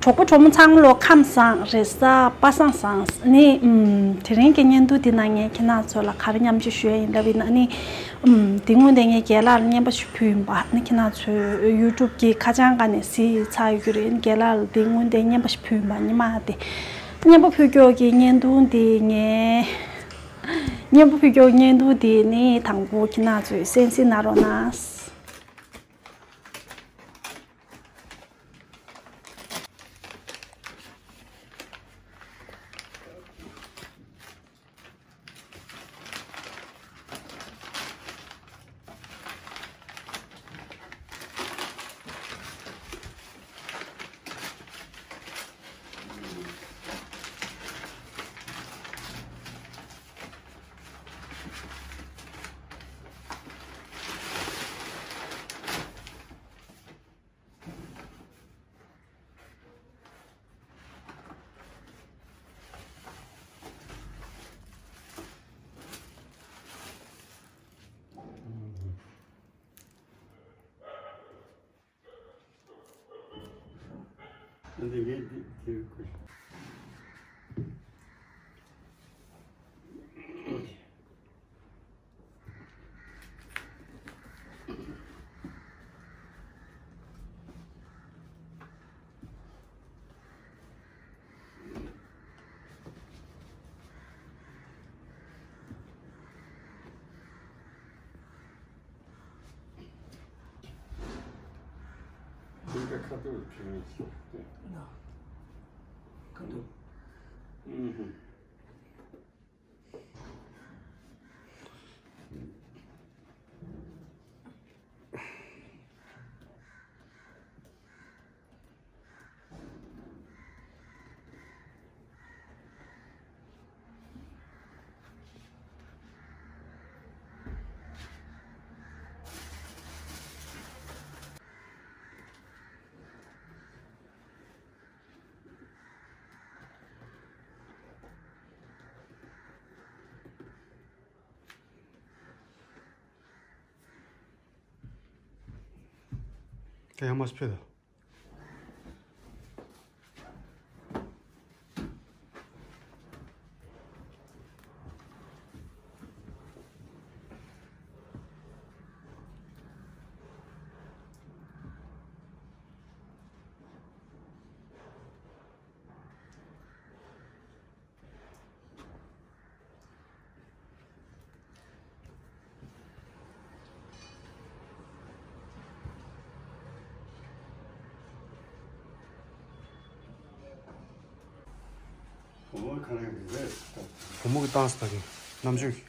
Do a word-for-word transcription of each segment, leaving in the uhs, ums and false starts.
གྲོགས་པོ་གྲོགས་མོ་ཚང་མ་ལོ་ཁམས་བཟང་། རེས་གཟའ་པ་སངས་བཟང་། ནི་ཨུམ་དེ་རིང་གི་བརྙན་ཐུང་འདི་ནང་ངས་ཁྱེད་རང་ཚོ་ལ་ག་རེ་མཉམ་སྤྱོད་ཞུ་ཡ་ཡིན་ལབ་ཡིན་ན་ནི། ཨུམ་དེ་སྔོན་དེ་ངས་རྒན་ལགས་ལ་རྔན་པ་ཞིག་ཕུལ་ཡིན་པ། ནི་ཁྱེད་རང་ཚོའི་ཡུ་ཊུབ་གི་ཁ་བྱང་སྒང་ནས་གཟིགས་ཚར་ཡོད་ཀྱི་རེད། རྒན་ལགས་ལ་དེ་སྔོན་དེ་རྔན་པ་ཞིག་ཕུལ་ཡིན་པ། ཉི་མ་དེ་རྔན་པ་ཕུལ་སྐྱོར་གྱི་བརྙན་ཐུང་འདི་ངས་རྔན་པ་ཕུལ་སྐྱོར་བརྙན་ཐུང་འདི་ནི་དང་པོ་ཁྱེད་རང་ཚོས་གསན་གཟིགས་གནང་རོགས་གནང་། ཁ་ཐུག་ཁ་ཐུག་ཡ་མ་སྤེ་ད། བུ་མོ་གི་བཏང་ས་ད་གིན་རྣམ་དཔྱོད་ཀྱི།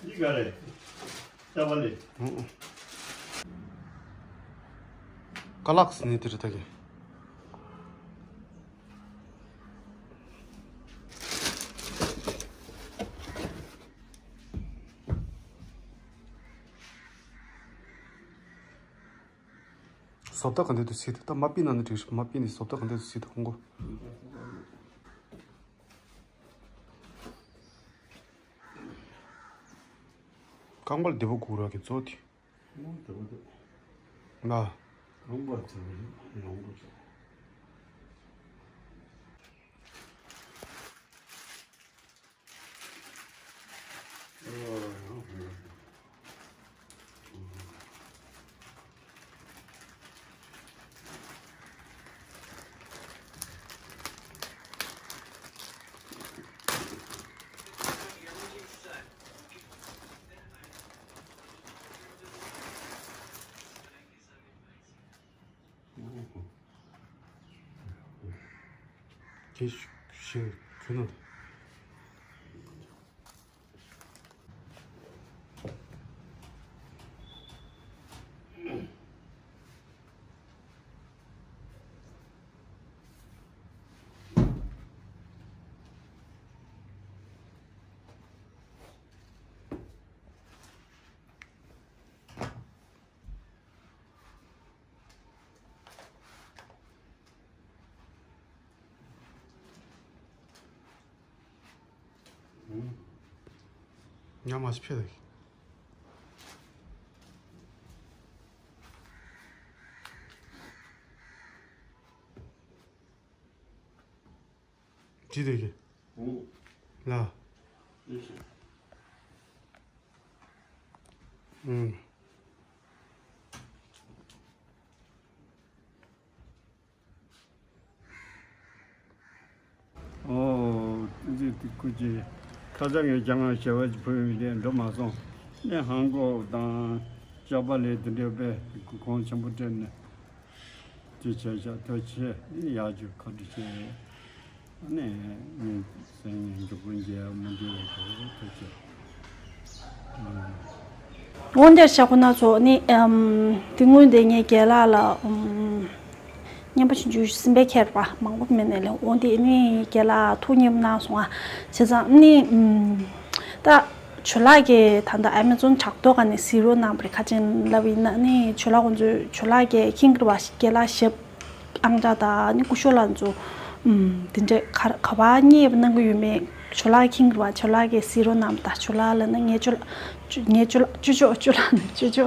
འདི་ག་རེད། ལྟ་བ་ལས། ཀ་ལགས་ནི་དེ་རེད་ད་གིན། བཟོ་ལྟ་ག་འདྲ་འདུག་གཟིགས་དང་། མ་པི་ན་ནི་འགྲིག་མ་པི་ནི་བཟོ་ལྟ་ག་འདྲ་འདུག་གཟིགས་དང་ཁོང་ཁོ། རྐང་པ་ལ་བདེ་པོ་དགོས་ར་གི་མཛོད་དེ། ཨོ་དེ་བ་དེ། ལ། རྐང་པ་ཚང་མ་ཡོང་དགོས་ཚོ། དེ་ཞིག་ཁྱོད་ན། ཉམས་མ་ཞིག་ཕེབས་རེད། ཅི་དེ་གི། ལ། ཨུམ། ཨོ། ཏི་ཏི་ཏི་ཀུ་ཅི། ཁ་སང་ངས་ཀྱང་ང་ཞེ་བ་ཅིག་ཕུལ་མི་དེ་འགྲོ་མ་སོང་། ནས་ཧང་གོ་དང་ཅག་པ་ལས་དེ་འདྲ་པས་གོང་ཆེན་པོ་སྤྲད་ནས། དེ་བྱས་བྱ་ཐོ་ཆེ་ཡག་རྒྱུ་ཁ་དྲི་ཆེ། ནས་ངས་སེང་ངས་མགྱོགས་པོ་མཇལ་མི་འདུག་ཐོ་ཆེ། འོན་ཏེ་ཤ་ཁོ་ན་ཚོ་ནི་ཨམ་དེ་སྔོན་དེ་ངས་རྒན་ལགས་ལ་ཨམ་སྙན་པོ་ཞུ་རྒྱུ་སེམས་པའི་ཁྱེར་བ་མང་པོ་མེད་ནས་ལས་འོན་ཏེ་ནི་རྒན་ལགས་ཐུགས་མཉེས་གནང་སོང་ཨ། བྱས་ཙང་ནི་ཨམ་ད་ཇོ་ལགས་ཀྱིས་ད་ལྟ་ཨ་མེ་ཛོན་དྲ་ཐོག་ག་ནས་གཟིགས་རོགས་གནང་བ་རེད། ཁ་ཅན་ལབ་ཡིན་ན་ནི་ཇོ་ལགས་ཁོང་ཚོས་ཇོ་ལགས་ཀྱིས་ཁྱིང་གི་རེད་བ། རྒན་ལགས་ཞབས་ཨང་གྲངས་དང་ནི་སྐུ་ཞབས་ལགས་ཚོ་ཨམ་དེ་འདྲས་ག་ག་བ་མཉེས་པ་གནང་གི་ཡོད་མེད་ཇོ་ལགས་ཁྱིང་གི་རེད་བ། ཇོ་ལགས་ཀྱིས་གཟིགས་རོགས་གནང་བ་དང་ཇོ་ལགས་ལབ་ན་ངས་ཇོ་ལགས་ཇོ་ངས་ཇོ་ལགས་ཇོ་ཇོ་ཇོ་ལགས་ནི་ཇོ་ཇོ།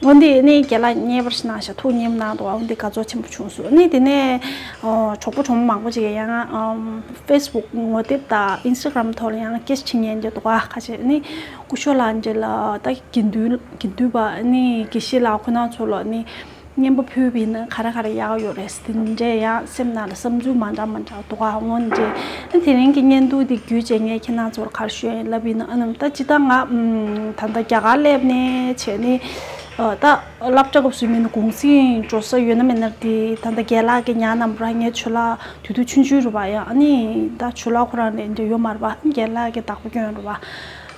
འོན་ཏེ་ནི་རྒན་ལགས་མཉེས་པར་གནང་ཤག་ཐུགས་མཉེས་གནང་འདུག་འོན་ཏེ་དགའ་ཚོར་ཆེན་པོ་བྱུང་སོང་། ནི་དེ་ནས་ཨོ་གྲོགས་པོ་གྲོགས་མོ་མང་པོ་ཅིག་ཡང་ཨམ་ཕེ་སི་བུག་ངོ་དེབ་དང་ཨིན་སི་ཊ་གྷ་རམ་ཐོག་ལ་ཡང་སྐད་ཆ་དྲིས་མཁན་འདི་འདུག་ཁ་ཤས་ནི་སྐུ་ཞབས་ལགས་འདི་ལ་ད་དགེ་འདུན་དགེ་འདུན་པ་ནི་དགེ་བཤེས་ལགས་ཁོ་ན་ཚོ་ལ་ནི་སྙན་པོ་ཕུལ་བ་ཡིན་ན་ག་རེ་ག་རེ་ཡག་ཡོད་རེད་དེ་འདྲས་ཡང་སེམས་ནང་ལ་བསམ་ཚུལ་མ་འདྲ་མ་འདྲ་འདུག་འོན་ཏེ་ཨ་དེ་རིང་གི་བརྙན་ཐུང་འདི་བརྒྱུད་བྱས་ངས་ཁྱེད་རང་ཚོར་ག་རེ་ཞུ་ཡིན་ལབ་ཡིན་ན་ཨ་ནམ་ད་ཅི་ད་ང་ད་ལྟ་རྒྱ་གར་སླེབས་ནས་བྱས་ནི་ད་སློབ་གྲྭ་སྐབས་སུ་མིན་ན་གུང་སེང་འགྲོ་ས་ཡོད་ན་མེད་ན་དེ་ད་ལྟ་རྒན་ལགས་ཀྱི་ཉག་རྣམ་པ་རང་ངའི་ཇོ་ལགས་དུས་དུས་ཆུང་ཆུང་རུ་བ་ཡང་ཨ་ནི་ད་ཇོ་ལགས་ཁོ་རང་ནས་འདི་ཡོད་མ་རེད་བ། རྒན་ལགས་ཀྱི་བདག་པོ་སྐྱོན་རུ་བ།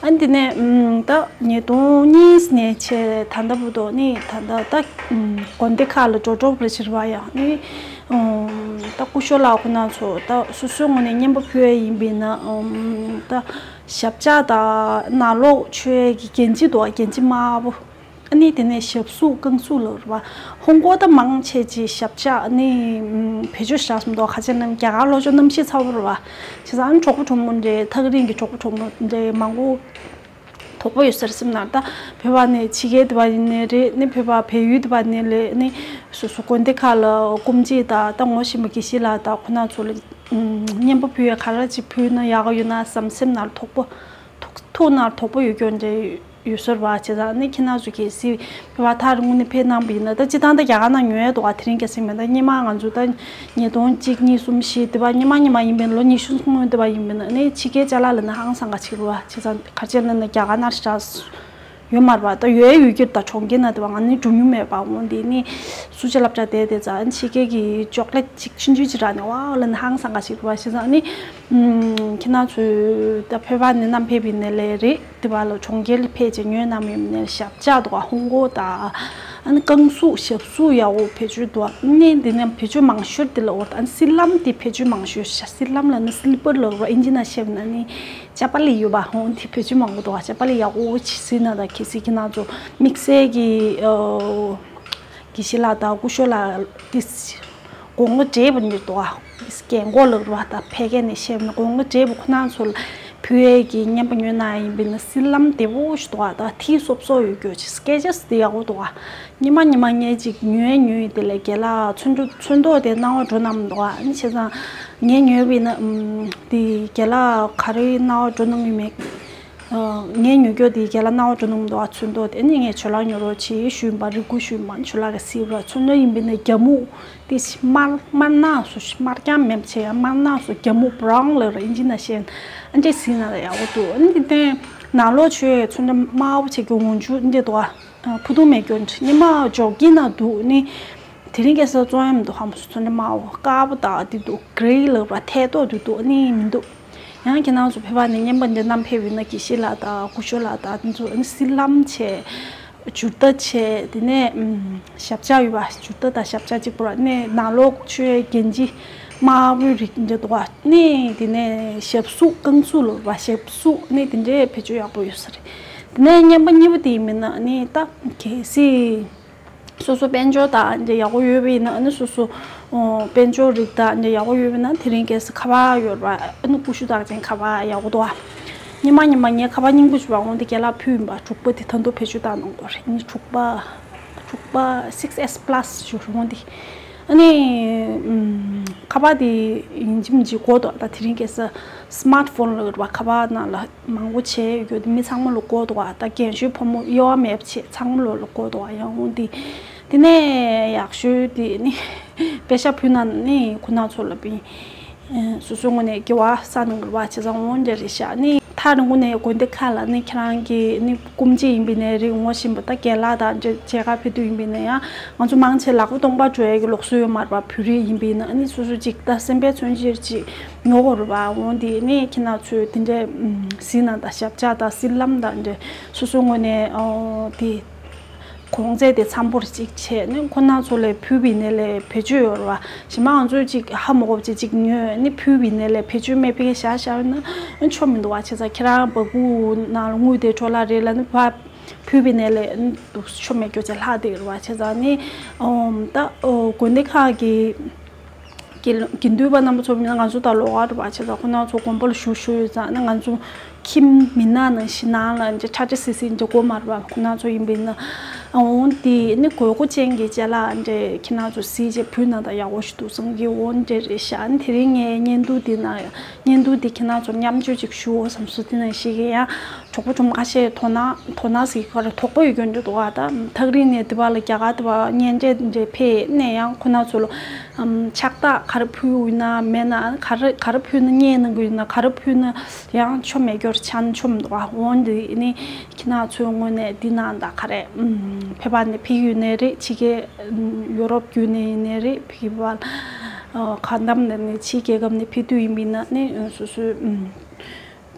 ཨ་ནི་དེ་ནས་ད་ཉིས་སྟོང་གཉིས་ནས་བྱས་ད་ལྟ་བར་དུ་ནི་ད་ལྟ་ད་དགོན་སྡེ་ཁག་ལ་འགྲོ་གྲོགས་རེ་ཕྱིར་བ་ཡང་ནི་ད་སྐུ་ཞབས་ལགས་ཁོ་ན་ཚོ་ད་སོ་སོའི་ངོས་ནས་སྙན་པོ་ཕུལ་ཡ་ཡིན་པས་ན་ད་ཞབས་ཆགས་དང་ནང་ལོགས་ཆོས་ཀྱི་འགན་འཁྲི་འདུག་འགན་འཁྲི་དམར་པོ། ཨ་ནི་དེ་ནས་ཞབས་ཟུག་རྐང་ཟུག་ལབ་རེད་བ། ཧོང་ཀོང་ད་མང་ཆེ་ཅིག་ཞབས་ཆགས་ཨ་ནི་བེད་སྤྱོད་བཞག་སོང་འདུག་ཁ་ཆེ་རྣམས་རྒྱ་གར་ལོ་ཆོ་གནམ་གཤིས་ཚ་བོ་རེད་བ། བྱས་ཙང་ཨ་ནི་གྲོགས་པོ་གྲོགས་མོ་འདྲ་ཐག་རིང་གི་གྲོགས་པོ་གྲོགས་མོ་འདྲ་མང་པོ་དོགས་པ་ཡོད་ས་རེད་སེམས་ནང་ད་བོད་པ་ནས་ཕྱི་རྒྱལ་དུ་བ་ཡིན་ནའི་རེད་ནི་བོད་པ་བལ་ཡུལ་དུ་བ་ནས་ལས་ནི་སོ་སོ་དགོན་སྡེ་ཁག་ལ་སྐུ་མཆེད་དང་ད་ངོ་ཤེས་པ་དགེ་བཤེས་ལགས་དང་ཁོ་ན་ཚོ་ལ་སྙན་པོ་ཕུལ་ཡ་ག་རེ་ཅིག་ཕུལ་ན་ཡག་ག་ཡོད་ན་བསམ་སེམས་ནང་དོགས་པ་ཐུགས་ཐུགས་ནང་དོགས་པ་ཡོད་སྐྱོན་འདྲ་ཡོད་ཟེར་བ་བྱས་ཙང་ནི་ཁྱེད་རང་ཚོ་གལ་སྲིད་བོད་པ་ཐག་རིང་པོ་ནས་ཕེབས་གནང་བ་ཡིན་ན་ད་སྤྱིར་བཏང་ད་རྒྱ་གར་ནང་ཉོ་ཡ་འདུག་ག་དེ་རིང་ཁ་སང་མིན་ད་སྔོན་མ་ང་ཚོ་ད་ཉིས་སྟོང་གཅིག་གཉིས་གསུམ་བཞི་དེ་བ་སྔོན་མ་སྔོན་མ་ཡིན་པས་ལོ་ཉི་ཤུ་སྔོན་དེ་བ་ཡིན་པས་ན་ནི་ཕྱི་རྒྱལ་ཅ་ལག་ལ་ནི་ཧང་སང་ག་ཅིག་རུ་བ་བྱས་ཙང་ག་རེ་བྱས་ན་ནི་རྒྱ་གར་ནང་ཞག་ཡོད་མ་རེད་པ། ད་ཡོད་ཡོད་ཀྱི་ད་གྲོང་ཁྱེར་ན་དེ་བ་ང་ནི་འགྲོ་མྱོང་མེད་པ་འོང་དེ་ནི་སུ་ཅི་སློབ་གྲྭ་དེ་དེ་ཙང་ཕྱི་རྒྱལ་གྱི་ཅོག་ལེ་ཅིག་ཆུང་ཆུང་ཅིག་རག་ནས་ཝའོ་ལ་ནི་ཧང་སང་ག་ཅིག་རུ་བ་བྱས་ཙང་ནི་ཁྱེད་རང་ཚོས་ད་བོད་པ་ནས་བསྣམས་ཕེབས་པའི་ནི་ལས་རེད། དེ་བ་ལ་གྲོང་ཁྱེར་ལ་ཕེབས་བྱས་ཉོས་གནང་མེད་ནས་ཞབས་ཆགས་འདུག་ག་ཧོང་ཀོང་དང་ཨ་ནི་རྐང་ཟུག་ཞབས་ཟུག་ཡག་པོ་བེད་སྤྱོད་འདུག་ག་ནི་འདི་ནས་བེད་སྤྱོད་མང་ཤོས་དེ་ལ་འོར་ཨ་ནི་སི་ལམ་དེ་བེད་སྤྱོད་མང་ཤོས་ཤ་སི་ལམ་ལ་ནི་སི་ལི་པར་ལ་འོར་ཨིན་ཇི་ན་བཤད་ན་ནི་ཅ་པ་ལི་ཡོད་པ་ཧོང་དེ་བེད་སྤྱོད་མང་པོ་འདུག་ག་ཅ་པ་ལི་ཡག་པོ་ཅིག་ཟིན་ན་ད་གལ་སྲིད་ཁྱེད་རང་ཚོ་དམིགས་བསལ་གྱི་ཨ། དགེ་བཤེས་ལགས་དང་སྐུ་ཞབས་ལགས་ཏིས་དགོངས་པ་བགྲེས་པོ་འདི་འདུག་ཨ། རྒན་གོག་ལགས་རུ་བ་དང་ཕལ་སྐད་ནས་བཤད་ན་དགོངས་པ་བགྲེས་པོ་ཁོ་རང་ཚོ་ལ་ཕུལ་ཡས་ཀྱི་སྙན་པོ་ཉོས་གནང་ཡིན་པས་ན་སི་ལམ་བདེ་པོ་ཞིག་འདུག་ཨ། ད་ཐིག་སོབ་སོབ་ཡོད་རྒྱུ་ཅིག་སྐད་ཆ་དེ་ཡག་པོ་འདུག་ཨ། ཉི་མ་ཉི་མ་ངས་ཅིག་ཉོས་ཉོས་ཡིན་དེ་ལས་རྒན་ལགས་ཚོན་མདོག་ཚོན་མདོག་དེ་སྣང་བ་འགྲོ་གནང་མི་འདུག་ཨ། ཨ་ནི་བྱས་ཙང་ངས་ཉོས་པ་ཡིན་ན་དེ་རྒན་ལགས་ག་རེ་སྣང་བ་འགྲོ་གནང་གི་མེད། ངས་ཉོ་རྒྱུ་དེ་རྒན་ལགས་སྣང་བ་འགྲོ་གནང་མི་འདུག་ཨ། ཚོན་མདོག་དེ་ཨ་ནི་ངས་ཇོ་ལགས་ཉོ་རོགས་བྱེད་ཞུས་པ་རེད། སྒུག་ཞུས་པ་ཇོ་ལགས་ཀྱིས་སི་ར་ཚོན་མདོག་ཡིན་པས་ན་རྒྱ་སྨུག་དེ་དམར་དམར་ནག་སུ་དམར་རྐྱང་མེད་བྱས་ཡ་དམར་ནག་སུ་རྒྱ་སྨུག་བྷ་རའུན་ལབ་ར་ཨིན་ཇི་ན་བཤད་ཨ་འདྲས་ཟིན་ན་ཡག་པོ་འདུག་ཨ་ནི་དེ་ནང་ལོགས་ཆོས་ཚོན་མདོག་དམར་པོ་བྱེད་རྒྱུ་འོང་རྒྱུ་འདི་འདུག་ཨ། ཕུ་ཐུང་མེད་རྒྱུ་ཉི་མ་འཇོག་གི་ན་འདུག་ནི། དེ་རིང་ཁ་སང་བཙོང་ཡ་མི་འདུག་ཧམ་སུ་ཚོན་མདོག་དམར་པོ་དཀར་པོ་དག་དེ་འདུག་གྷི་རེ་ལབ་ར་ཐད་ཐོག་དེ་འདུག་ནི་མི་འདུག་ཡང་ཁྱེད་རང་ཚོ་བོད་པ་ནས་རྔན་པ་འདི་བསྣམས་ཕེབས་ཡོད་ན་དགེ་བཤེས་ལགས་དང་སྐུ་ཞབས་ལགས་དང་དེ་ཚོ་ཨ་ནི་སི་ལམ་བྱས། ཇུར་ཏ་བྱས། དེ་ནས་ཨམ་ཞབས་ཆགས་ཡོད་པ་ཇུར་ཏ་དང་ཞབས་ཆགས་གཅིག་པོ་ར་ནས་ནང་ལོགས་ཆོས་རྒྱན་ཅི་དམར་པོའི་རིགས་འདི་འདུག་ག་ནས་དེ་ནས་ཞབས་ཟུག་རྐང་ཟུག་ལབ་པ་ཞབས་ཟུག་ནས་དེ་འདྲའི་བེད་སྤྱོད་ཡག་པོ་ཡོད་ས་རེད། དེ་ནས་རྔན་པ་གཉིས་པ་དེ་ཡིན་མིན་ན་ནི་ད་གལ་སྲིད། སོ་སོ་དཔལ་འབྱོར་དང་འདྲ་ཡག་པོ་ཡོད་པ་ཡིན་ན་ཨ་ནི་སོ་སོ་ཨོ་དཔལ་འབྱོར་རིགས་དང་འདྲ་ཡག་པོ་ཡོད་པ་ཡིན་ན་དེ་རིང་ཁ་སང་ཁ་པར་ཡོད་རེད་པ། ཨ་ནི་ཀུ་ཤུ་དང་ཅན་ཁ་པར་ཡག་པོ་འདུག་ཨ། ཉི་མ་ཉི་མ་ངས་ཁ་པར་རྙིང་པ་ཞིག་པ་འོང་དེ་རྒན་ལགས་ཕུལ་ཡིན་པ་དྲུག་པ་དེ་ད་དུང་བེད་སྤྱོད་བཏང་གནང་དགོས་རེད། ཨ་ནི་དྲུག་པ་དྲུག་པ་six S plus ཞིག་རེད་འོང་དེ། ཨ་ནི་ཨམ། ཁ་པར་དེ་ཡིན་གཅིག་མིན་གཅིག་དགོས་འདུག་ད་དེ་རིང་ཁ་སང་སི་མཱར་ཊི་ཕོན་ལབ་པ་ཁ་པར་ནང་ལ་མང་པོ་བྱས་ཡོད་རྒྱུ་དེ་མི་ཚང་མ་ལ་དགོས་འདུག་ད་རྒན་གཞོན་ཕོ་མོ་དབྱེ་བ་མེད་པ་བྱས་ཚང་མ་ལ་དགོས་འདུག་ཡང་འོང་དེ། དེ་ནས་ཡག་ཤོས་དེ་ནི་པེ་ཤག་ཕུལ་ན་ནི་ཁོ་ན་ཚོ་ལ་པིན། སོ་སོའི་ངོས་ནས་དགེ་བ་བསགས་གནང་དགོས་པ་བྱས་ཙང་འོང་འདྲ་རེད་ཤག་ནི་ཐག་རིང་པོ་ནས་དགོན་སྡེ་ཁག་ལ་ནི་ཁྱེད་རང་གི་ནི་སྐུ་མཆེད་ཡིན་པའི་ནས་རིགས་ངོ་ཤེས་པ་ད་རྒན་ལགས་དང་མཇལ་ཁ་ཕེབས་དུས་ཡིན་པའི་ནས་ཡང་ང་ཚོ་མང་ཆེ་ལག་པ་སྟོང་པ་འགྲོ་ཡ་གི་ལུགས་སྲོལ་ཡོད་མ་རེད་པ། བོད་རིགས་ཡིན་པའི་ནི་ཨ་ནི་སོ་སོ་ཅིག་ད་སེམས་པའི་མཚོན་བྱེད་ཅིག་ཉོ་དགོས་རེད་པ། འོང་དེ་ནི་ཁྱེད་རང་ཚོས་དེ་འདྲའི་གཟིགས་གནང་དང་ཞབས་བཅགས་དང་གཟིགས་ལམ་དང་འདྲ་སོ་སོའི་ངོས་ནས་དེ། གོང་ཚད་དེ་འཚམ་པོར་ཅིག་བྱས་ནས་ཁོ་ན་ཚོ་ལས་ཕུལ་བའི་ནས་ལས་བེད་སྤྱོད་ཡོད་རེད་བ། གཞན་མ་ང་ཚོས་ཅིག་ཧ་མ་གོ་བ་ཅིག་ཅིག་ཉོས་ནས་ཕུལ་བའི་ནས་ལས་བེད་སྤྱོད་མེད་པའི་བཞག་བཞག་ཡོད་ན་ཆོ་མི་འདུག་བ། བྱས་ཙང་ཁྱེད་རང་བ་སྤུ་ནང་ལ་དངུལ་དེ་འཕྲོ་བརླག་རེད་ལབ་ནས་ཕ་ཕུལ་བའི་ནས་ལས་ཆོ་མེད་སྐྱོ་ཅེ་ལྷག་དེ་རེད་བ། བྱས་ཙང་ནི་ཨོམ་ད་དགོན་སྡེ་ཁག་གི་དགེ་དགེ་འདུན་པ་རྣམ་པ་ཚོ་མིན་ན་ང་ཚོ་ད་ལོགས་ཀ་རེད་པ། བྱས་ཙང་ཁོ་ན་ཚོ་དགོན་པ་ལ་བཞུགས་བཞུགས་ཡོད་ཙང་ནི་ང་ཚོ་ཁྱིམ་མི་ནང་ནང་བཞིན་ནང་ལ་འདྲ་ཁྲ་ཁྲ་སིལ་སིལ་འདྲ་དགོས་མ་རེད་པ། ཁོ་ན་ཚོ་ཡིན་པས་ན་འོང་དེ་ནི་དགོས་མཁོ་ཅན་གྱི་ཅ་ལག་འདྲ་ཁྱེད་རང་ཚོ་གཟིགས་བྱས་ཕུལ་ན་ད་ཡག་པོ་ཞིག་འདུག་བསམ་གྱི། འོང་འདྲ་རེད་ཤག་ཨ་ནི་དེ་རིང་ངའི་བརྙན་ཐུང་འདི་ན་བརྙན་ཐུང་འདི་ཁྱེད་རང་ཚོར་མཉམ་སྤྱོད་ཅིག་ཞུའོ་བསམ་སོང་། དེ་ནང་བཞིན་གྱི་ཡང་གྲོགས་པོ་གྲོགས་མོ་ཁ་ཤས་དོ་སྣང་དོ་སྣང་ཟིག་ག་རེ་དོགས་པ་ཡོད་རྒྱུ་འདྲ་འདུག་ག་ད་ཐག་རིང་ནས་འདི་པ་ལ་རྒྱ་གར་འདི་པ་བརྙན་འཕྲིན་འདྲ་ཕེབས་ནས་ཡང་ཁོ་ན་ཚོ་ལ་ཨམ་ཕྱག་རྟགས་ག་རེ་ཕུལ་ཡོད་ན་མེད་ན་ག་རེ་ག་རེ་ཕུལ་ན་རྙེད་གནང་གི་ཡོད་ན་ག་རེ་ཕུལ་ན་ཡང་ཆོ་མེད་སྐྱོར་ཆ་ན་ཆོ་མི་འདུག་ག་འོང་འདི་ནི་ཁྱེད་རང་ཚོའི་ངོས་ནས་འདི་ནང་ད་ག་རེ་ཨམ་ཕེབས་པ་ནས་ཕེབས་ཡོད་ནའི་རེད། ཕྱི་རྒྱལ་ཡོ་རོབ་བརྒྱུད་ནས་ཡིན་ནའི་རེད། ཕེབས་པ་ག་འདམ་ནས་ནི་ཕྱི་རྒྱལ་ཁབ་ནས་ཕེབས་དུས་ཡིན་པས་ན་ནི་སོ་སོའི་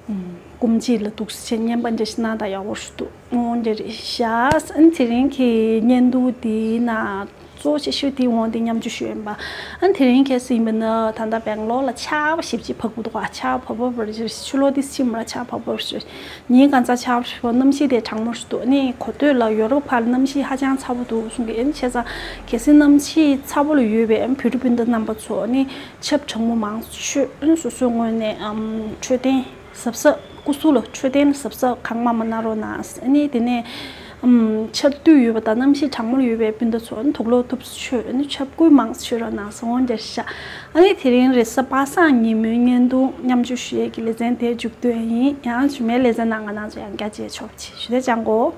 ཨམ། སྐུ་མཆེད་ལ་འདུག་སེ་བྱས་བརྙན་པར་འདྲ་ཞིག་གནང་དང་ཡག་པོ་ཞིག་འདུག་འོང་འདྲ་རེད་ཤག་ཨ་ནི་དེ་རིང་གི་བརྙན་ཐུང་འདིའི་ནང་གཙོ་ཆེ་ཤོས་དེ་འོང་དེ་མཉམ་སྤྱོད་ཞུ་ཡིན་པ། ཨ་ནི་དེ་རིང་ཁ་སང་ཡིན་པ་ན་ད་ལྟ་སྦེང་ལོར་ལ་ཆར་པ་ཞེ་པོ་ཅིག་བབས་ཀྱི་འདུག་ཆར་པ་བབས་བབས་རེད། ཕྱི་ལོགས་དེ་ཕྱི་མ་ལ་ཆར་པ་བབས་བབས་རེད། ཉིན་གང་ཚ་ཆར་པ་ཞེ་པོ་གནམ་གཤིས་དེ་གྲང་མོ་ཞིག་འདུག་ཨ་ནི་གོ་ཐོས་ལ་ཡོ་རོབ་ཁག་ལ་གནམ་གཤིས་ཧ་ཅང་ཚ་པོ་འདུག་གསུང་གི་ཨ་ནི་བྱས་ཙང་གལ་སྲིད་གནམ་གཤིས་ཚ་པོ་ལ་ཡོད་པའི་ཨ་ནི་བོད་རིགས་སྤུན་ཟླ་རྣམ་པ་ཚོ་ཨ་ནི་ཆར་པ་གྲང་མོ་མང་ཙམ་མཆོད། ཨ་ནི་སོ་སོའི་ངོས་ནས་ཨམ་འཕྲོད་བསྟེན་གཟབ་གཟབ་སྐུ་གཟུགས་ལ་འཕྲོད་བསྟེན་གཟབ་གཟབ་གང་མང་མང་གནང་རོགས་གནང་། ཨ་ནི་དེ་ནས་ཨམ་ཆར་པ་དུས་ཡོད་པ་དང་གནམ་གཤིས་གྲང་མོ་ཡོད་པའི་སྤུན་ཟླ་ཚོ་ཨ་ནི་དུག་ལོག་ཐུབ་ཙམ་མཆོད། ཨ་ནི་ཆར་པ་སྐུད་མང་ཙམ་མཆོད་རོགས་གནང་། སོང་འདྲ་ཤག་ཨ་ནི་དེ་རིང་རེས་གཟའ་པ་སངས་ཉིན་མོའི་བརྙན་ཐུང་མཉམ་སྤྱོད་ཞུ་ཡས་ཀྱི་ལེ་ཚན་དེ་མཇུག་བསྡུ་ཡས་ཡིན། ཡང་རྗེས་མའི་ལེ་ཚན་ནང་ང་རང་ཚོ་ཡང་བསྐྱར་མཇལ་ཆོག་པ་བྱེད། ཞུ་དེ་ཅང་གོ།